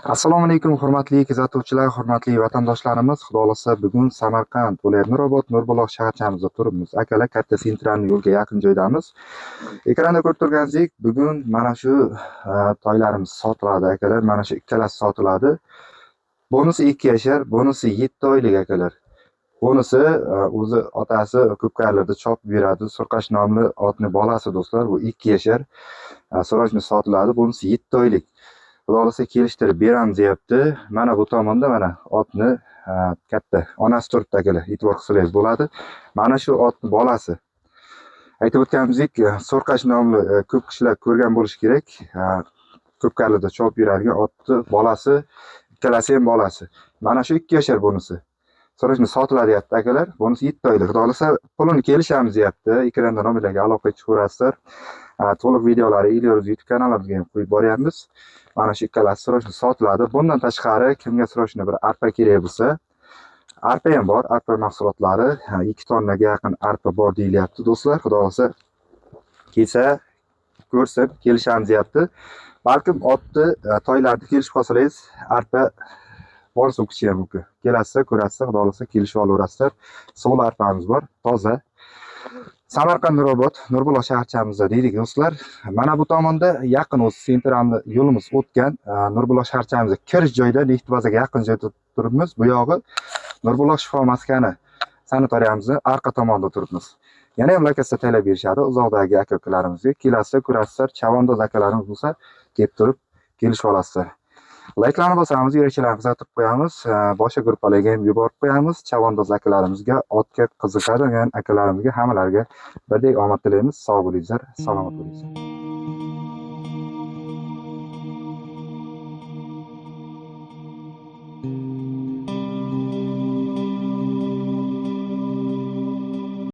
Assalomu alaykum hurmatli kuzatuvchilar, hurmatli vatandoshlarimiz. Xudo xolasa bugun Samarqand viloyati Nurobod Nurbuloq shaharchamizda turibmiz. Akalar, katta sentralni yo'lga yaqin joydamiz. Ekranda ko'rib turganingizdek, bugun mana shu toylarimiz sotiladi akalar. Mana shu ikkalasi sotiladi. Bonusi 2 yashar, bonusi 7 oylik akalar. Bunisi o'zi otasi ko'pkarilarda chopib beradi. Surqash nomli otning bolasi do'stlar. Bu 2 yashar. Срочно sotiladi. Bunisi 7 oylik. Xudo xolasa kelishtirib beramiz deyapti. Mana bu tomonda mana otni katta onasi turibdi akalar. E'tibor qilsangiz bo'ladi. Mana shu otning bolasi. Aytib o'tganimizdek, Surqash nomli ko'p kishilar ko'rgan bo'lishi kerak. Ko'pkarilarda chopib yuradigan otni bolasi, ikkalasi ham bolasi. Mana shu 2 yashar bunisi. Срочно sotiladi deyapti akalar. Bunisi 7 oylik. Xudo xolasa pulini kelishamiz deyapti. Ekranda nomerlarga aloqaga chiqaverasizlar. To'liq videolari Elyoruz YouTube kanalimizga ham qo'yib boryapmiz. Mana shu ikkalasi срочно sotiladi. Bundan tashqari kimga срочно bir arpa kerak bo'lsa, arpa ham bor, arpa mahsulotlari 2 tonnaga yaqin arpa bor deyilyapti do'stlar. Xudo xolasa kelsa ko'rsin, kelishamiz deyapti. Balkim otni, toylarni kelishib qolsangiz, arpa borsa o'qishi ham mumkin. Kelasizlar, ko'rasizlar, xudo xolasa kelishib olaverasizlar. So'l arpamiz bor, toza. Samarqand Nurobod, Nurbuloq shaharchamizda deydik do'stlar. Mana bu tomonda yaqin o'zi sentralni yo'limiz o'tgan, Nurbuloq shaharchamizga kirish joyida, neft bazaga yaqin joyda turibmiz. Bu yog'i Nurbuloq shifo maskani sanatoriyamizni arqa tomonida turibmiz. Yana ham lokatsiya taylab berishadi uzoqdagi aka-ukalarimizga. Kelasizlar, ko'rasizlar, chavandoz akalarimiz bo'lsa, kelib turib kelishib olasizlar. Layklarni bosamiz, yurakchalarni qizartirib qo'yamiz, boshqa gruppalarga ham yuborib qo'yamiz. Chavandoz akalarimizga, otga qiziqadigan akalarimizga hammalarga birdek omad tilaymiz. Sog' bo'linglar, salomat bo'linglar.